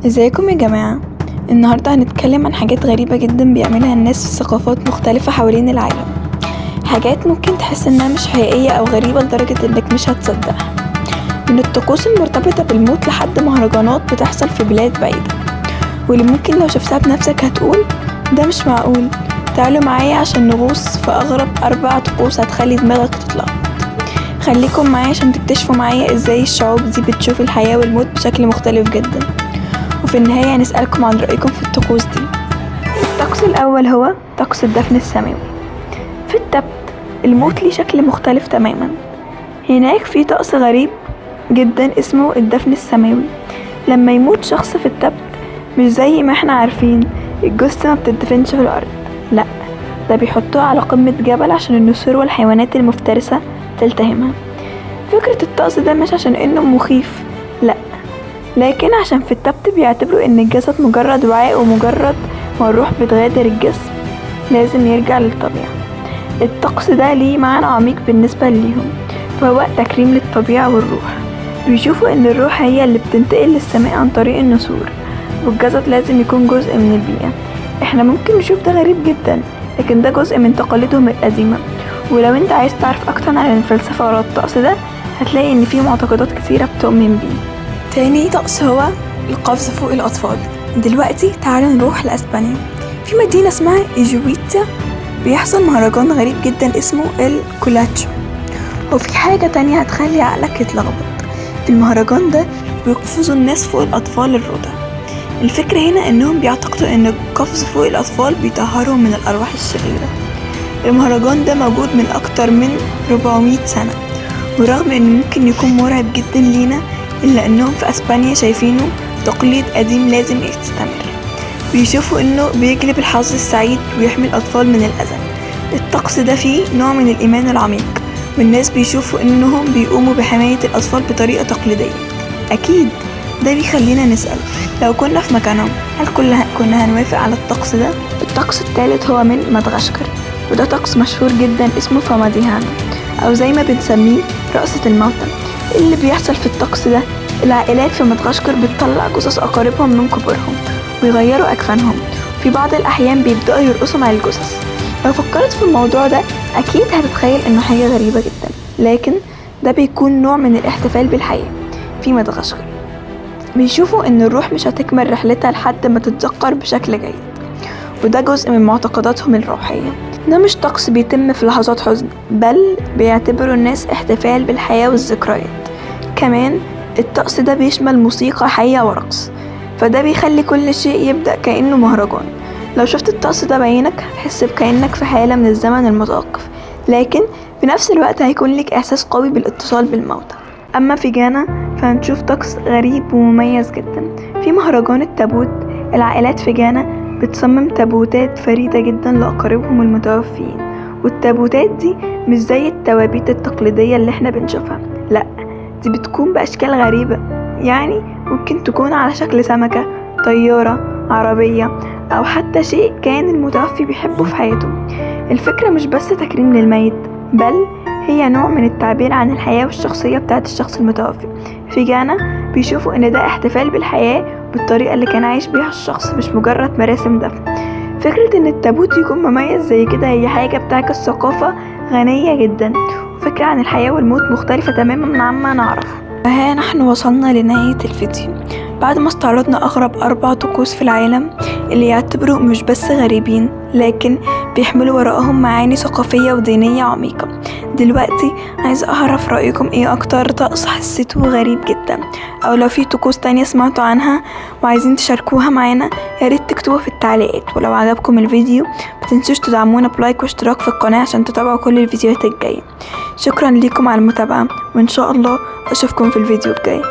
ازيكم يا جماعة؟ النهاردة هنتكلم عن حاجات غريبة جدا بيعملها الناس في ثقافات مختلفة حوالين العالم، حاجات ممكن تحس انها مش حقيقية او غريبة لدرجة انك مش هتصدقها، من الطقوس المرتبطة بالموت لحد مهرجانات بتحصل في بلاد بعيدة واللي ممكن لو شفتها بنفسك هتقول ده مش معقول. تعالوا معايا عشان نغوص في اغرب 4 طقوس هتخلي دماغك تتلخبط. خليكم معايا عشان تكتشفوا معايا ازاي الشعوب دي بتشوف الحياة والموت بشكل مختلف جدا، وفي النهاية هنسألكم عن رأيكم في الطقوس دي. الطقس الأول هو طقس الدفن السماوي. في التبت الموت ليه شكل مختلف تماما. هناك في طقس غريب جدا اسمه الدفن السماوي. لما يموت شخص في التبت مش زي ما احنا عارفين الجثة ما بتدفنش في الأرض، لا ده بيحطوها على قمة جبل عشان النسور والحيوانات المفترسة تلتهمها. فكرة الطقس ده مش عشان انه مخيف، لا، لكن عشان في التبت بيعتبروا ان الجسد مجرد وعاء، ومجرد ما الروح بتغادر الجسم لازم يرجع للطبيعة. الطقس ده ليه معنى عميق بالنسبة ليهم، فهو تكريم للطبيعة والروح. بيشوفوا ان الروح هي اللي بتنتقل للسماء عن طريق النسور، والجسد لازم يكون جزء من البيئة. احنا ممكن نشوف ده غريب جدا، لكن ده جزء من تقاليدهم القديمة. ولو انت عايز تعرف اكتر عن الفلسفة وراء الطقس ده هتلاقي ان في معتقدات كتيرة بتؤمن بيه. تاني طقس هو القفز فوق الأطفال. دلوقتي تعالوا نروح لأسبانيا. في مدينة اسمها إيجويتا بيحصل مهرجان غريب جدا اسمه الكولاتشو. وفي حاجة تانية هتخلي عقلك يتلخبط. في المهرجان ده بيقفزوا الناس فوق الأطفال الرضع. الفكرة هنا انهم بيعتقدوا ان القفز فوق الأطفال بيطهرهم من الأرواح الشريرة. المهرجان ده موجود من أكتر من 400 سنة، ورغم انه ممكن يكون مرعب جدا لينا إلا أنهم في أسبانيا شايفينه تقليد قديم لازم يستمر. بيشوفوا أنه بيجلب الحظ السعيد ويحمي الأطفال من الأذى. الطقس ده فيه نوع من الإيمان العميق، والناس بيشوفوا أنهم بيقوموا بحماية الأطفال بطريقة تقليدية. أكيد ده بيخلينا نسأل لو كنا في مكانهم هل كنا هنوافق على الطقس ده؟ الطقس الثالث هو من مدغشقر، وده طقس مشهور جدا اسمه فاماديهانا، أو زي ما بنسميه رقصة الموتى. اللي بيحصل في الطقس ده العائلات في مدغشقر بتطلع جثث أقاربهم من قبورهم ويغيروا أكفانهم، في بعض الأحيان بيبدأوا يرقصوا مع الجثث. لو فكرت في الموضوع ده أكيد هتتخيل إنه حاجة غريبة جدا، لكن ده بيكون نوع من الاحتفال بالحياة في مدغشقر. بيشوفوا إن الروح مش هتكمل رحلتها لحد ما تتذكر بشكل جيد، وده جزء من معتقداتهم الروحية. ده مش طقس بيتم في لحظات حزن، بل بيعتبروا الناس احتفال بالحياة والذكريات. كمان الطقس ده بيشمل موسيقى حية ورقص، فده بيخلي كل شيء يبدأ كأنه مهرجان. لو شفت الطقس ده بعينك هتحس بكأنك في حالة من الزمن المتوقف، لكن في نفس الوقت هيكون لك إحساس قوي بالاتصال بالموتى. أما في غانا فهنشوف طقس غريب ومميز جدا. في مهرجان التابوت، العائلات في غانا بتصمم تابوتات فريدة جدا لأقاربهم المتوفيين، والتابوتات دي مش زي التوابيت التقليدية اللي احنا بنشوفها، لأ دي بتكون بأشكال غريبة، يعني ممكن تكون على شكل سمكة، طيارة، عربية، أو حتى شيء كان المتوفي بيحبه في حياته. الفكرة مش بس تكريم للميت، بل هي نوع من التعبير عن الحياة والشخصية بتاعت الشخص المتوفي. في غانا بيشوفوا ان ده احتفال بالحياة بالطريقة اللي كان عايش بيها الشخص، مش مجرد مراسم دفن. فكرة ان التابوت يكون مميز زي كده هي حاجة بتعكس ثقافة غنية جدا، وفكرة عن الحياة والموت مختلفة تماما عما نعرفه. وها نحن وصلنا لنهاية الفيديو بعد ما استعرضنا أغرب 4 طقوس في العالم اللي يعتبروا مش بس غريبين لكن بيحملوا وراءهم معاني ثقافية ودينية عميقة. دلوقتي عايزة أعرف رأيكم ايه أكتر طقس حسيته غريب جدا، أو لو في طقوس تانية سمعتوا عنها وعايزين تشاركوها معانا ياريت تكتبوها في التعليقات. ولو عجبكم الفيديو متنسوش تدعمونا ب like واشتراك في القناة عشان تتابعوا كل الفيديوهات الجاية. شكرا لكم على المتابعة، وإن شاء الله أشوفكم في الفيديو الجاي.